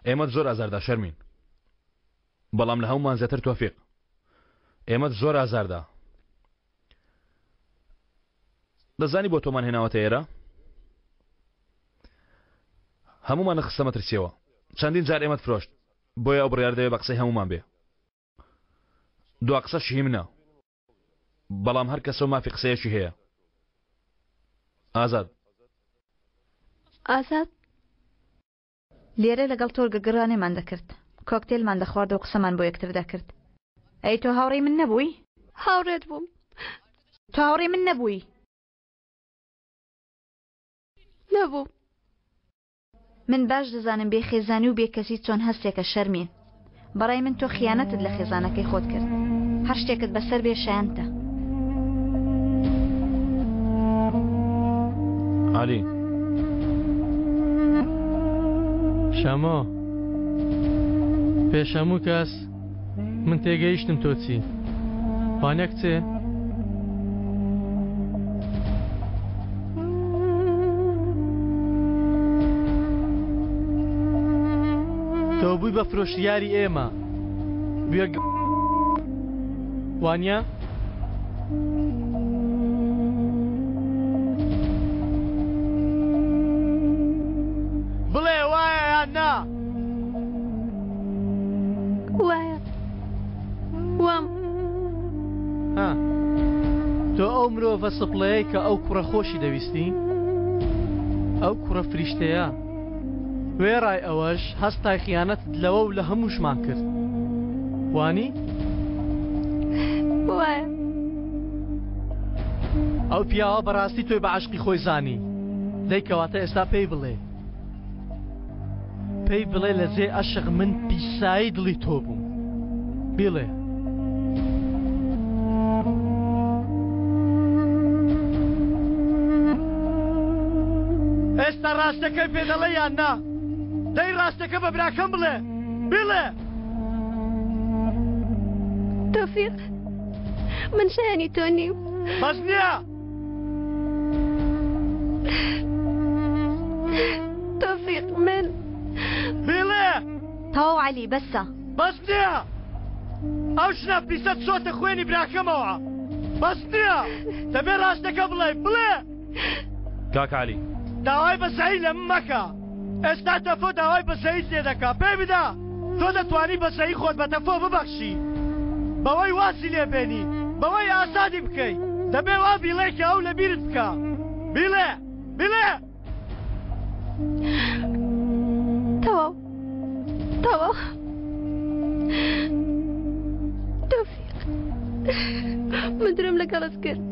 ئێمەت زۆر ئازاردا شەرمین. بەڵام لە هەموومان زیاتر تۆفیق. ئێمەت زۆر ئازاردا. دەزانی بۆ تۆمان هێناوەتە ئێرە؟ هەموومانت خستە مەترسیەوە. چەندین جار ئێمەت فرۆشت. بۆیە ئەو بڕیار دەوێ بە قسەی هەموومان بێ. دوا قسەش هی منە. بەڵام هەر کەسەو مافی قسەیەکی هەیە. ئازاد. ئازاد. لێرە لەگەڵ تۆرگە گڕانێمان دەکرد. کۆکتێلمان دەخوارد و قسەمان بۆ یەکتر دەکرد. ئەی تۆ هاوڕێی من نەبووی؟ هاوڕێت بووم. تۆ هاوڕێی من نەبووی؟ نەبووم. من باش دەزانم بێ خێزانی و بێ کەسی چۆن هەستێکە شەرمین. بەڕای من تۆ خیانەتت لە خێزانەکەی خۆت کرد. هەر شتێکت بەسەر بێ شایەنتە. عەلی. شەمۆ پێش هەموو کەس من تێگەیشتم تۆ چی وانە کچێ؟ تۆ بووی بە فرۆشیاری ئێمە بوویە وانە؟ بڵێ وایە یان نا؟ وایە وام. ها تۆ ئەو مرۆڤە سپڵەیەی کە ئەو کوڕە خۆشی دەویستی؟ ئەو کوڕە فریشتەیە وێڕای ئەوەش هەستای خیانەتت لەوە و لە هەمووشمان کرد وانی؟ وایە. ئەو پیاوە بەڕاستی تۆی بە عەشقی خۆی زانی دەی کەواتە ئێستا پێی بڵێ پێی بڵێ لە جێ ئەشق من پیسایی دڵی تۆ بووم بیڵێ. ئێستا ڕاستەکەی پێ دەڵێ یان نا؟ دەی ڕاستەکە بە براکەم بڵێ بیڵێ. تۆفیق من شایانی تۆ نیم. بەس نییە. تۆفیق من. بیڵێ. تەواو عەلی بەسە. بەس نییە ئەو ژنە پیسە چۆتە خوێنی براکەمەوە بەس نییە دەبێ ڕاستەکە بڵێ بڵێ. کاک عەلی. داوای بەزەیی لە من مەکە ئێستا تەفۆ داوای بەزەییت لێ دەکا پێی بدە تۆ دەتوانی بەزەیی خۆت بە تەفۆ ببەخشی بەوەی وازی لێ بێنی بەوەی ئازادی بکەی دەبێ وا بیڵێ کە ئەو لە بیرت بکا بیڵێ بیڵێ. تەواو تەواو تۆفیق من درۆم لەگەڵت کرد.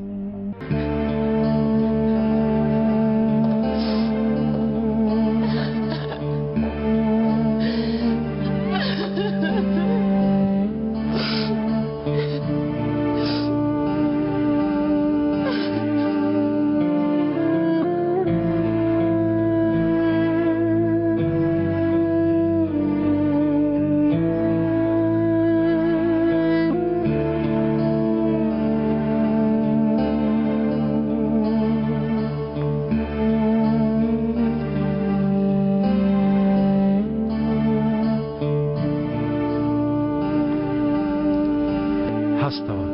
هەستەوە.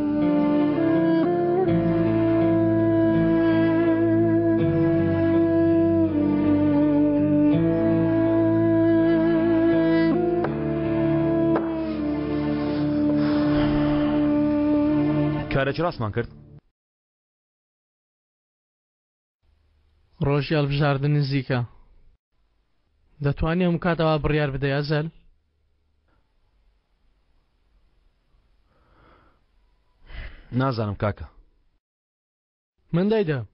کارێکی ڕاستمان کرد. ڕۆژی هەڵبژاردن نزیکە دەتوانی هەموو کات ئەوا بڕیار بدەی ئەزەل؟ نازانم کاکە. من دەیدەم.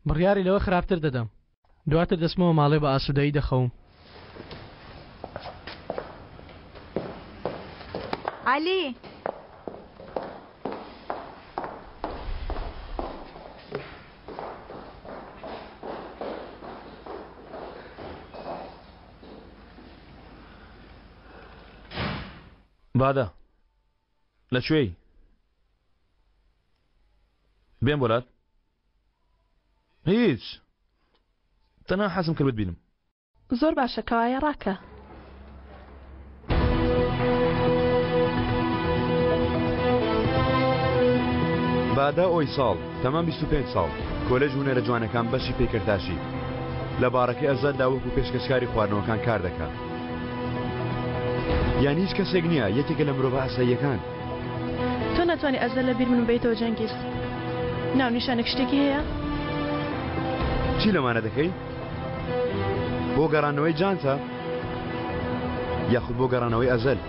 بڕیاری لەوە خراپتر دەدەم. دواتر دەچمەوە ماڵێ بە ئاسوودەیی دەخەوم. عەلی! بادە لە کوێی؟ بێم بۆلات؟ هیچ تەنها حەزم کرد بتبینم. زۆر باشە کەوایە ڕاکە. فادە ئۆیساڵ، تەمەن 25 ساڵ، کۆلێژ هونەرە جوانەکان بەشی پەیکەرتاشی. لە باڕەکەی ئەزەلدا وەکو پێشکەشکاری خواردنەوەکان کار دەکات. یان هیچ کەسێک نییە، یەکێکە لە مرۆڤە ئاساییەکان. تۆ ناتوانی ئەزەل لە بیر من بەیتەوە جەنگیز. ناونیشانێک شتێکی هەیە؟ چی لەمانە دەکەی؟ بۆ گەڕانەوەی جانتا یاخود بۆ گەڕانەوەی ئەزەل؟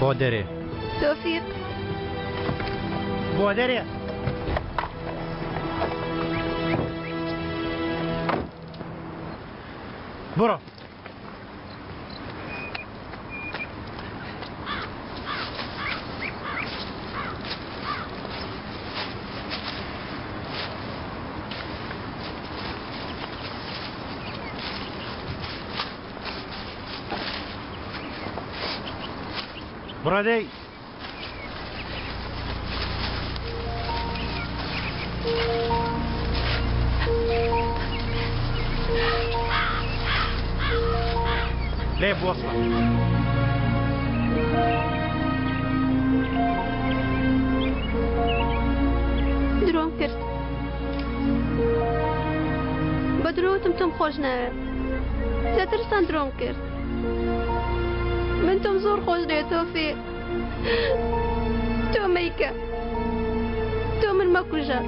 بۆ دەرێ تۆفیق بۆ دەرێ بڕۆ بڕۆ دەی لێ بوەستە. درۆم کرد بە درۆ وتم تۆم خۆش ناوێت لە ترسان درۆم کرد من تۆم زۆر خۆش دەوێت تۆفیق تۆ مەیکە تۆ من مەکوژە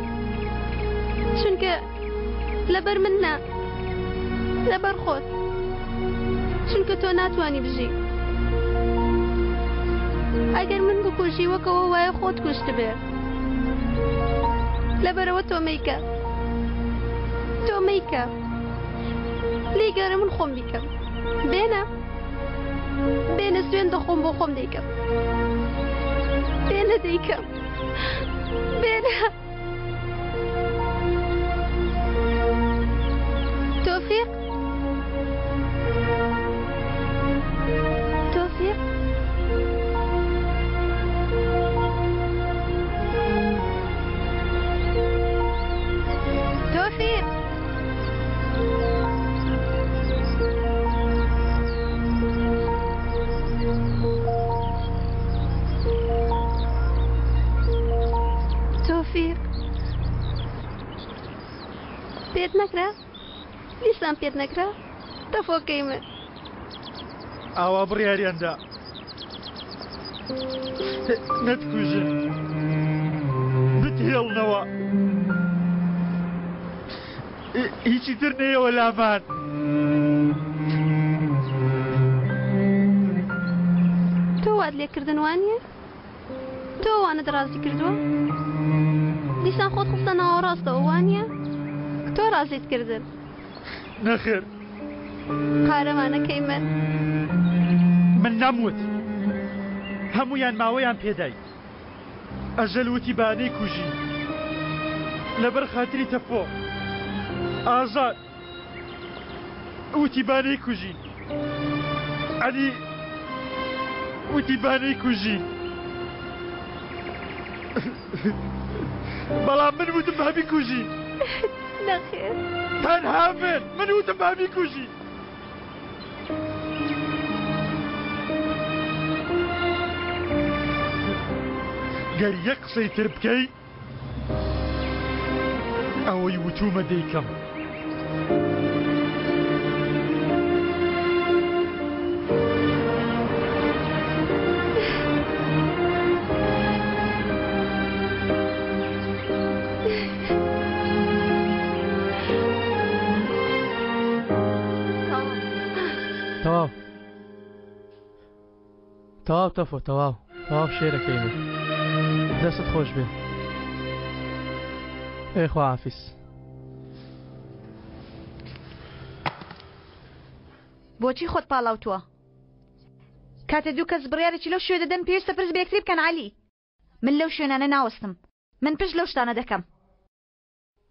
چونکە لەبەر من نا لەبەر خۆت چونکە تۆ ناتوانی بژی ئەگەر من بکوژی وەکەوە وایە خۆت کوشت بێ لەبەرەوە تۆ مەیکە تۆ مەیکە لێگەرە من خۆم بیکەم بێنە بێنە سوێن دەخۆم بۆ خۆم دەیکەم بێنە دەیکەم بێنە تۆفیق تۆفیق تۆفیق تۆفیق پێت نەکرا؟ دیسان پێت نەکرا؟ تەفۆکەی من. ئاوا بڕیاریان دا نەتکوژن بتهێڵنەوە. هیچی تر نەیەوە لامان. تۆ وات لێکردن وانیە؟ تۆ وانت ڕازی کردووە؟ دیسان خۆت خستە ناوەڕاستەوە وانیە؟ تۆ ڕازیت کردن. نەخێر. قارەمانەکەی من. من نەموت. هەموویان ماوەیان پێدای. ئەژەل وتی با نەیکوژین لەبەر خاتری تەفۆ. ئازاد وتی با نەیکوژین. عەلی وتی با نەیکوژین. بەڵام من وتم با بیکوژین. نەخێر. تەنها من من وتم با بیکوژین. گەر یەک قسەی تر بکەی ئەوەی وتومە دەیکەم. تەواو تەواو تەفۆ تەواو تەواو شێرەکەی من دەستت خۆش بێ ئێ خواحافیز. بۆچی خۆت پاڵاوتووە؟ کاتێ دوو کەس بڕیارێکی لەو شێوە دەدەن پێویستە پرس بە یەکتری بکەن عەلی من لەو شوێنانە ناوەستم من پشت لەو شتانە دەکەم.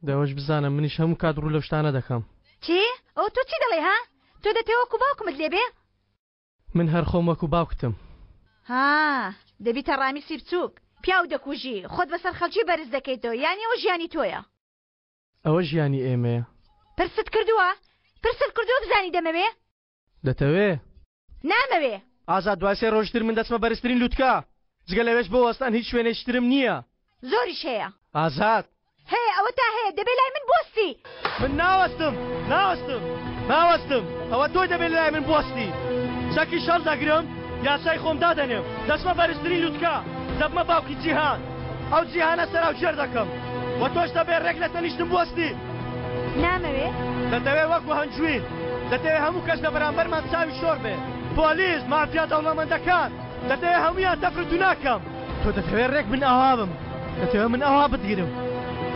دەوەش بزانە منیش هەموو کات ڕوو لەو شتانە دەکەم. چی؟ ئەوە تۆ چی دەڵێی ها؟ تۆ دەتەوێ وەکو باوکمت لێ بێ؟ من هەر خۆم وەکو باوکتم. ها دەبیتە ڕامیسی بچووک پیاو دەکوژی خۆت بەسەر خەڵکی بەرز دەکەیتەوە یانی ئەوە ژیانی تۆیە. ئەوە ژیانی ئێمەیە. پرست کردووە؟ پرست کردووە بزانی دەمەوێ؟ دەتەوێ؟ نامەوێ. ئازاد دوای سێ ڕۆژی تر من دەچمە بەرزترین لوتکە جگە لەوێش بۆ وەستان هیچ شوێنێکی ترم نییە. زۆریش هەیە. ئازاد. هەیە ئەوەتا هەیە دەبێ لای من بوەستی. من ناوەستم ناوەستم ناوەستم ئەوە تۆی دەبێ لای من بوەستی چەکیش هەڵدەگرم یاسای خۆم دادەنێم دەچمە بەرزترین لوتکە دەبمە باوکی جیهان ئەو جیهانە سەراوژێر دەکەم و تۆش دەبێ ڕێک لە تەنیشتم بوەستی. نامەوێ. دەتەوێ وەکو هەنجوین دەتەوێ هەموو کەس لە بەرامبەرمان چاوی شۆڕ بێ پۆلیس مافیا دەوڵەمەندەکان دەتەوێ هەموویان تەفر و تونا کەم. تۆ دەتەوێ ڕێک من ئاوا بم، دەتەوێ من ئاوا بتگرم،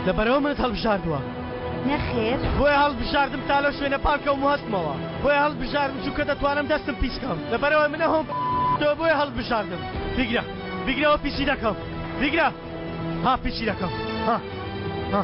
لەبەرئەوە منت هەڵبژاردووە. نەخێر. بۆیە هەڵتبژاردم تا لەو شوێنە پاڵکەوم و هەستمەوە، بۆیە هەڵتبژاردم چونکە دەتوانم دەستم پیس کەم، لەبەرئەوەی من ئەوم تۆ بۆیە هەڵتبژاردم. بیگرە، بیگرە ئەوە پیسی دەکەم، بیگرە، ها پیسی دەکەم، ها، ها.